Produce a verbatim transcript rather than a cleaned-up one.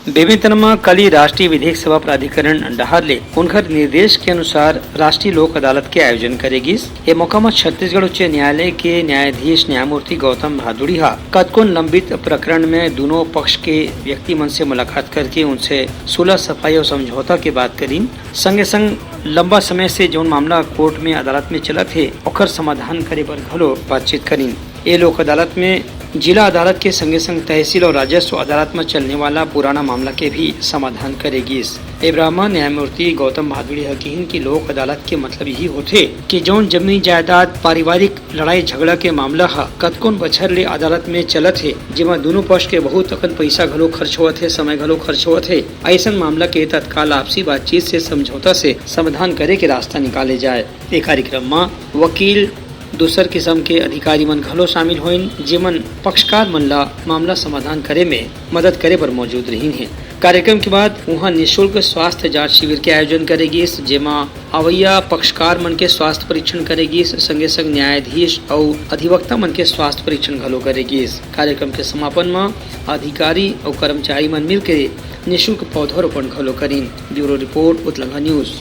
बेमेतरा म काली राष्ट्रीय विधिक सेवा प्राधिकरण डहार ले उनकर निर्देश के अनुसार राष्ट्रीय लोक अदालत के आयोजन करे गिस। ए मौका म छत्तीसगढ़ उच्च न्यायालय के न्यायाधीश न्यायमूर्ति गौतम भादुड़ी ह कतकोन लंबित प्रकरण में दूनों पक्ष के व्यक्ति मन से मुलाकात करके उनसे सुलह, सफाई अउ समझौता के बात करीन। संगे संग लंबा समय से जौन मामला कोर्ट में अदालत में चलत हे, ओकर समाधान करे बर घलो बातचीत करीन। ए लोक अदालत में जिला अदालत के संगे संग तहसील और राजस्व अदालत में चलने वाला पुराना मामला के भी समाधान करे गिस। ए बेरा म न्यायमूर्ति गौतम भादुड़ी ह किहिन कि लोक अदालत के मतलब यही होथे कि जौन जमीन जायदाद, पारिवारिक लड़ाई झगड़ा के मामला ह कतकोन बछर ले अदालत में चलत हे, जेमा दूनों पक्ष के बहुत अकन पइसा घलो खर्च होवत हे, समय घलो खर्च होवत हे, अइसन मामला के तत्काल आपसी बातचीत से, समझौता से समाधान करे के रास्ता निकाले जाए। ए कार्यक्रम म वकील, दूसर किसम के अधिकारी मन घलो शामिल होइन, जेमन पक्षकार मन ला मामला समाधान करे में मदद करे बर मौजूद रहिन हे। कार्यक्रम के बाद उहाँ निशुल्क स्वास्थ्य जांच शिविर के आयोजन करे गिस, जेमा अवइया पक्षकार मन के स्वास्थ्य परीक्षण करे गिस, संगे संग न्यायाधीश अउ अधिवक्ता मन के स्वास्थ्य परीक्षण घलो करे गिस। कार्यक्रम के समापन म अधिकारी अउ कर्मचारी मन मिलके निशुल्क पौधारोपण घलो करिन। Bureau report, Utlanga news.